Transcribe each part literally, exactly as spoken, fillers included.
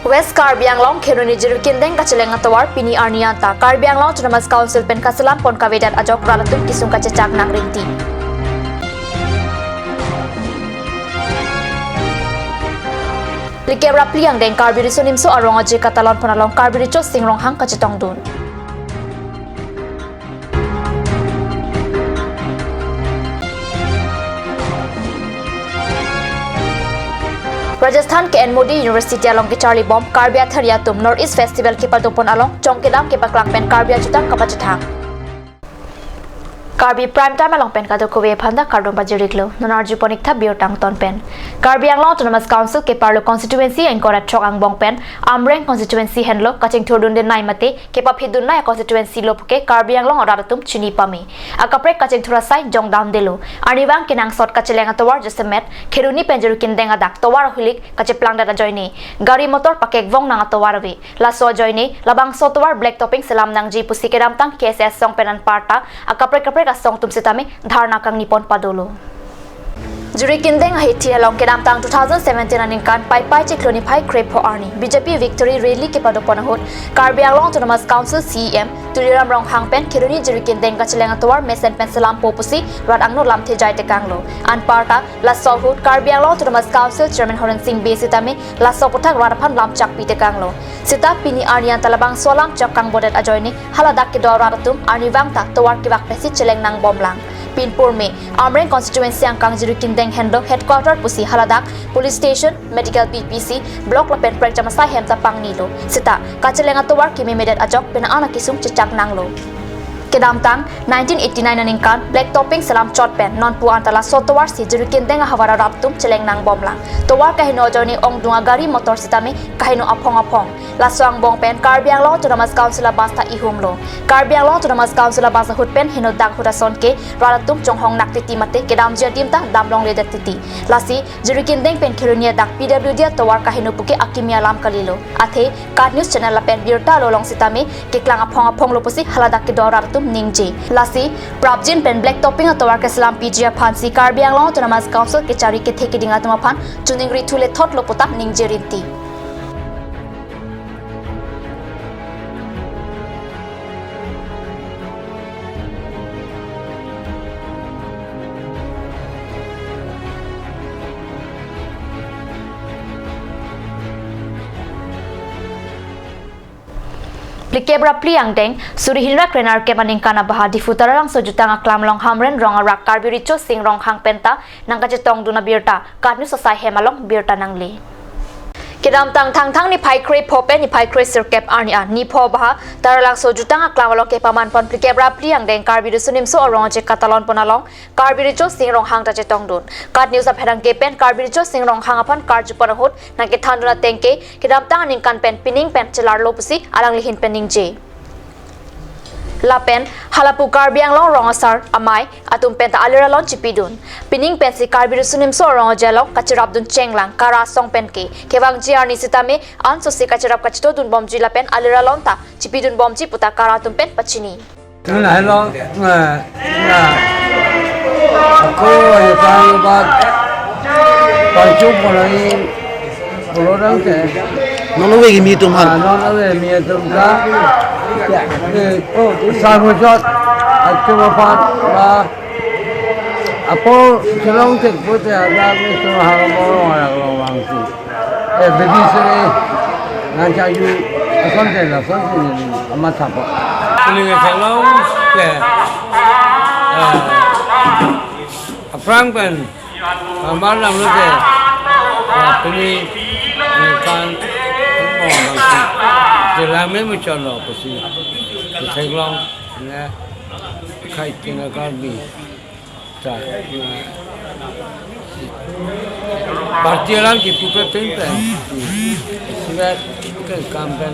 West Karbi Anglong Kheroni Jirikindeng kacheleng atovar pini arni anta Karbi Anglong Autonomous Council pen kaselam pon kavedet ajok rat atum kesung kachechak nangrinti. Phlikep ra phli angdeng Karbi Riso Nimso Arong Aje katalon pon along Karbi Recho Sing Ronghang kachetongdun. Rajasthan K N Modi University along kecharli bom Karbi athari atum North East Festival kepadopon along chongkedam kepaklang pen Karbi ajutang kapachethang. Karbi Prime Time along pen kadokave aphanta kardom pajiriklo. Non arjupon-ik tha birta angton pen. Karbi Anglong Autonomous Council keparlo constituency ingkoi ra throk angbong pen Amreng constituency henlo kachingthurdunde nai mate kepaphi dun nai constituency lo puke Karbi Anglong arat atum chini pame. Akaprek kachingthur asai jongdamdelo. Arnivang kenangsot kacheleng atovar jasemet Kheroni pen Jirikindeng adak tovar ahulik kacheplangdet ajoine gari motor pakekvong nang atovar ave. Laso ajoine labangso atovar black topping selam nangji pusi kedamtang K S A asong pen anparta akaprek kaprek asong atum sitame dharna kangni pon padolo. Jirikindeng ahithi along kedamtang two thousand seventeen aningkan Paipai chiklo niphai krepho arni B J P victory rally kepadopon ahut Karbi Anglong Autonomous Council C E M Tuliram Ronghang pen Kheroni Jirikindeng kacheleng atovar mesen pen selampo pusi rat angno lamthe jai tekanglo. Anparta laso ahut Karbi Anglong Autonomous Council Chairman Horen Sing Bey sitame laso aputhak rat aphan lamchak pi tekanglo. Seta pini arni anta labangso alamchak kangbodet ajoine haladak kedo rat atum arnivang ta tovar kevak pensi cheleng nangbomlang. Pinpur me Amreng constituency angkang Jirikindeng henlo headquarter pusi haladak police station, medical B P C, block lapen prekjam asai hem ta pangnilo. Seta kacheleng atovar kememedet ajok penang an akesung chechak nanglo. Kedamtang nineteen eighty-nine aningkan black topping selam chot pen nonpu anta laso tovar si Jirikindeng ahavar arat atum cheleng nangbomlang. Tovar kaheno ajoine ongdung agari motor sitame kaheno aphong aphong. Laso angbong pen Karbi Anglong Autonomous Council abus ta ihumlo. Karbi Anglong Autonomous Council abus ahut pen henodak ahut ason ke rat atum chonghong nak titi mate kedamji adim ta damlongledet titi. Lasi Jirikindeng pen Kheroni adak P W D atovar kaheno puke akimi alam kalilo. Athe KAT News Channel lapen birta alo along sitame keklang aphong aphonglo pusi haladak kedo rat atum ningje. Lasi prapjin pen black topping atovar keselam piji aphansi Karbi Anglong Autonomous Council kechari kethe keding atum aphan choningri thule thotlo puta ningje rinti. Phlikep ra phli angdeng suri hini ra krenerkep aningkan abaha Diphu Taralangso ajutang aklam along Hamren rong arak Karbi Recho Sing Ronghang penta nangkachetongdun abirta KAT News asai hem along birta nangle. Kedamtang Thangthang niphai krepho pen niphai kresirkep arni an nipho abaha Taralangso ajutang aklam along kepaman pon phlikep ra phli angdeng Karbi Riso Nimso Arong Aje katalon pon along Karbi Recho Sing Ronghang ta chetongdun. KAT News apherangke pen Karbi Recho Sing Ronghang aphan karjupon ahut nangkethandun ateng ke kedamtang aningkan pen pining pen chelarlo pusi alangli ahin pen ningje. Lapen halapu Karbi Anglong rong asar amei atum penta alir alon chipidun. Pining pensi Karbi Riso Nimso Arong Aje along kacherapdun chenglang kara asong pen ke kevangji arni sitame ansosi kacherap kachetodun bomji lapen alir alon ta chipidun bomji puta kara atum pen pachini. Nang hello, na, na. Ako, ayo tang bat. Pangchuk pon lagi. Pulo dang te. Non ave kimi atum Ah, han. Non ave kimi atum ta. Eh, oh, sango chot. Atum apat, ba. Apo, chelong tek pute ada ni so hal mo orang lo wangsi. Eh, bagi sini nang chaju asam te la asam te ni amat sapa. Pini ke chelong ke, eh, aphrang pen amar lam lo ke, eh, pini ni kan mo bangsi. Jelang me muchon lo pusi. Chelong ne khai tina Karbi. Ta, na, party alam kipu pe pen pen. Sehingga ke kam pen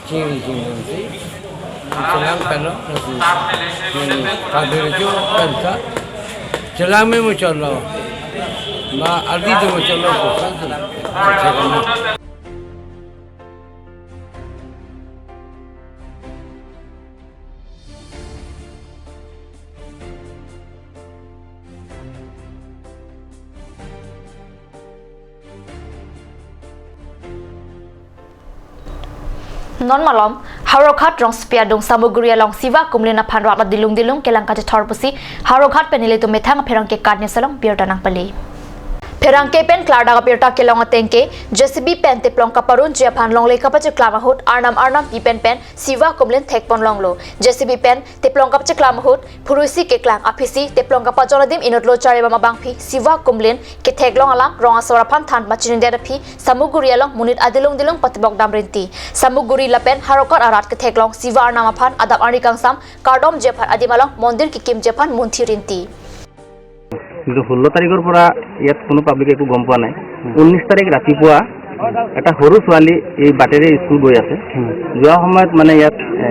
ching ching si. Chelang pen lo, na si. Ni Karbi Recho pen ta. Chelang me muchon lo. Ma ardi do muchon lo ko kan si. Chelang. Non malom, Howraghat rongsopi adung Samuguri along Siva Kumlin aphan rat adilung dilung kelang kachethor pusi Howraghat pen nelitum methang apherangke Kat News along birta nangpale. Pherangke pen klardak abirta kelong ateng ke, J C B pen teplong kaparunji aphan longle kapacheklam ahut arnam arnam pi pen pen Siva Kumlin thekpon longlo. J C B pen teplong kapacheklam ahut phuruisi keklang aphisi teplong kapajon adim inutlo chari bam abangpi Siva Kumlin ketheklong alam rong asor aphan than pachinidet aphi Samuguri along monit adilung dilung patebok dam rinti. Samuguri lapen Howraghat arat ketheklong Siva arnam aphan adap arni kangsam kardomji aphan adim along mondir kekimji aphan munthi rinti. কিন্তু ষোল্ল তাৰিখৰ পৰা ইয়াত কোনো পাব্লিকে একো গম পোৱা নাই। হুম। ঊনৈছ তাৰিখ ৰাতিপুৱা এটা সৰু ছোৱালী এই বাটেৰে স্কুল গৈ আছে। হুম। যোৱা সময়ত মানে ইয়াত, এ,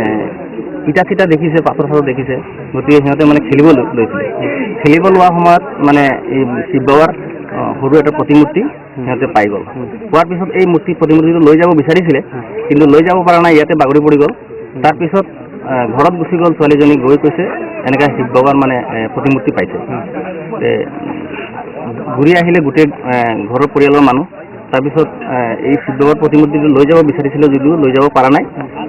ইটা চিটা দেখিছে, পাথৰ চাথৰ দেখিছে, গতিকে সিহঁতে মানে খেলিব লৈ-, লৈছিলে। খেলিব লোৱা সময়ত মানে এই শিৱ বাবাৰ, অ, সৰু এটা প্ৰতিমূৰ্তি হুম। সিহঁতে পাই গ'ল। হুম। পোৱাৰ পিছত এই মূৰ্তি, প্ৰতিমূৰ্তিটো লৈ যাব বিচাৰিছিলে, হুম। কিন্তু লৈ যাব পৰা নাই, ইয়াতে বাগৰি পৰি গ'ল। হুম। তাৰপিছত, এ, ঘৰত গুচি গ'ল, ছোৱালীজনী গৈ কৈছে, এনেকা শিৱ বাবাৰ মানে, এ, প্ৰতিমূৰ্তি পাইছে। হুম। তে, ঘূৰি আহিলে গোটেই, এ, ঘৰৰ পৰিয়ালৰ মানুহ। তাৰপিছত, এ, এই শিৱ বাবাৰ প্ৰতিমূৰ্তিটো লৈ যাব বিচাৰিছিলে যদিও লৈ যাব পৰা নাই।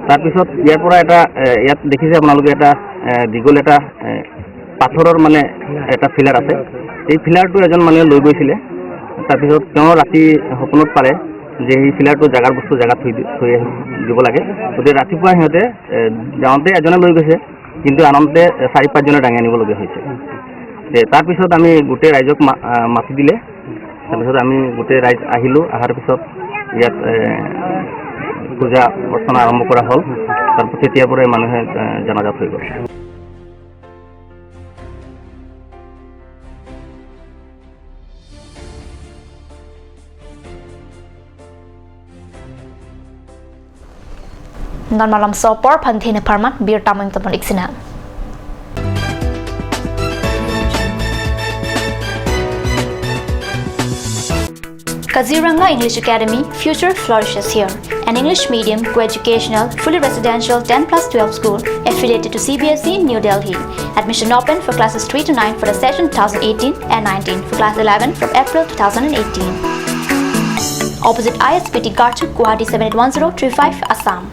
তাৰপিছত ইয়াৰ পৰা এটা, এ, ইয়াত দেখিছে আপোনালোকে এটা, এ, দীঘল এটা, এ, পাথৰৰ মানে এটা ফিলাৰ আছে। এই ফিলাৰটো এজন মানুহে লৈ গৈছিলে। তাৰপিছত তেওঁ ৰাতি সপোনত পালে যে এই ফিলাৰটো জাগাৰ বস্তু জাগাত থৈ দি-, থৈ আহি-, দিব লাগে। গতিকে ৰাতিপুৱা সিহঁতে, এ, যাওঁতে এজনে লৈ গৈছে, কিন্তু আনন্তে চাৰি পাঁচজনে দাঙি আনিবলগীয়া হৈছে। যে তাৰপিছত আমি গোটেই ৰাইজক মা-, আ, মাতি দিলে। তাৰপিছত আমি গোটেই ৰাইজ আহিলোঁ। অহাৰ পিছত ইয়াত, এ, পূজা অৰ্চনা আৰম্ভ কৰা হ'ল। তাৰ তেতিয়াৰ পৰাই মানুহে, এ, জনাজাত হৈ গ'ল। Non malom so apor aphan dhin apharman birta mung topon iksinang. Kaziranga English Academy, future flourishes here. An English medium, co-educational, fully residential ten plus twelve school affiliated to C B S E, New Delhi. Admission open for classes three to nine for the session two thousand eighteen and nineteen, for class eleven from April two thousand eighteen. Opposite I S B T Garchuk, Guwahati seven eight one zero three five, Assam.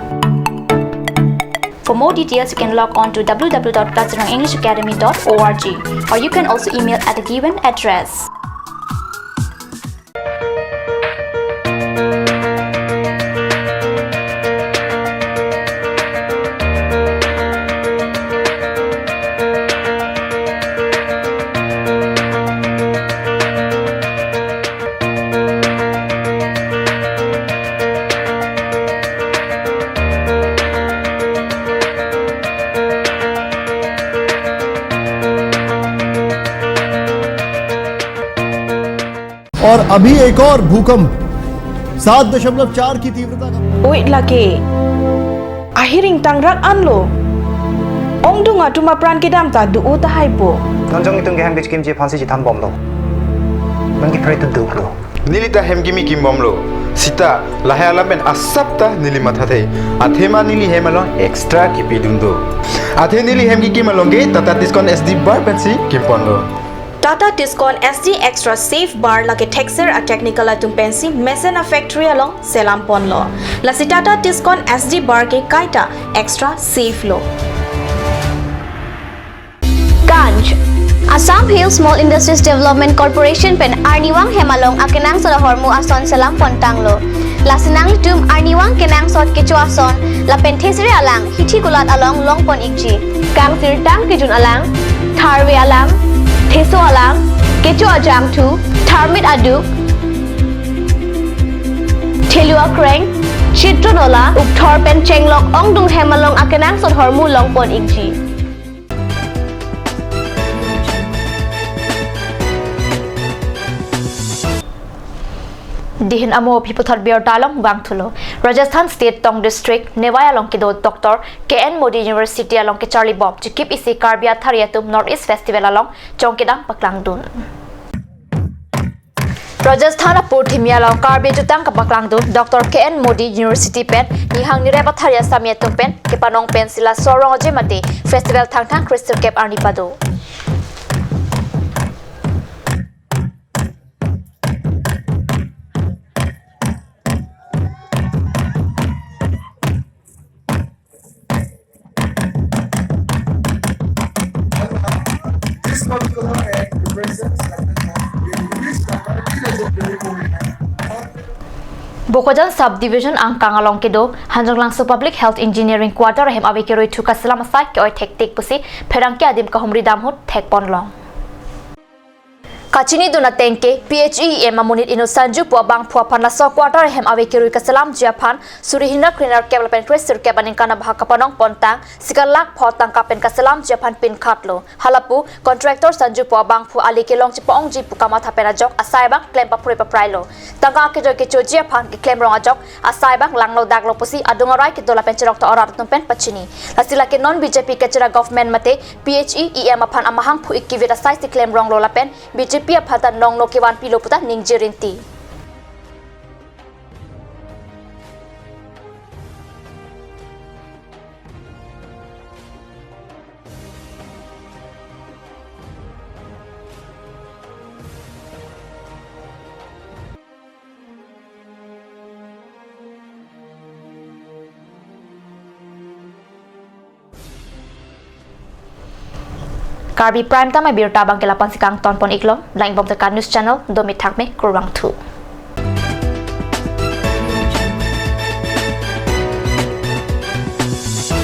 For more details, you can log on to W W W dot kaziranga english academy dot org, or you can also email at the given address. और अभी एक और भूकंप सात दशमलव चार की तीव्रता का। Oi lake. Ahiring tangrak anlo. Ongdung atum apran kedam ta do-o tahai po. Non jong itum ke hem kechikimji aphansi chethan bomlo. Non ke pray to duklo. Neli ta hem kimi kim bomlo. Sita, lahai alam pen asap ta neli mathathe. Athema neli hem along extra kipidun do. Athe neli hem kikim along ke Tata Tiscon S D bar pensi kimponlo. Tata Tiscon S D Extra Safe Bar lake thekser a-technical atum pensi mesen a-factory along selam ponlo. Lasi Tata Tiscon S D Bar ke kaita extra safe lo. Ganj. Assam Hill Small Industries Development Corporation pen arnivang hem along akenangsot ahormu ason selam pontanglo. Lasi nanglitum arnivang kenangsot kecho ason lapen thesere alang hithi kulat along longpon ikji. Kangsirtang kejun alang, tharve alang, theso alang, kecho ajangthu, tharmit aduk, thelu akreng, chitron ola, ukthor pen chenglok ongdung hem along akenangsot hormu longpon ikji. Dihin amo aphi puthot birta along vangthulo. Rajasthan State Tong District Newai along kedo Doctor K N Modi University along kecharli bom chikip isi Karbi athari atum North East Festival along chongkedam paklangdun. Rajasthan apurthimi along Karbi ajutang kapaklangdun Doctor K N Modi University pen nihang nirep athari asami atum pen kepanong pensi laso arong aje mate festival Thangthang Crystal Cave arni pado. Bokajan Sub Division angkang along kedo Hanjanglangso Public Health Engineering Quarter ahem ave kerui thu kaselam asai ke-oi thektik pusi pherangke adim kahumri dam ahut thekpon long. Kachini dun ateng ke P H E E M amonit inut Sanju pu abangphu aphan laso quarter ahem ave kerui kaselamji aphan suri hini ra kre nerkep lapen kre sirkep aningkan abahak kapanong pontang sika lakh pho tangka pen kaselamji aphan pinkhatlo. Halapu contractor Sanju pu abangphu ali kelong chepa-ongji pu kamatha pen ajok asai abang klem paphrui paprailo. Tangka kejoi kechoji aphan keklem rong ajok asai abang langno daklo pusi adung arai kedo lapen cheroktok arat atum pen pachini. Lasi lake non B J P kachira government mate P H E E M aphan amahang phu ikivit asai si klem ronglo lapen B J P aphan ta nongno kevanpilo puta ningje rinti. Karbi Prime Time abirta abang ke lapu-an si kangton pon iklo, lang-ik bom Tekang News Channel, domi thakme, kurvangthu.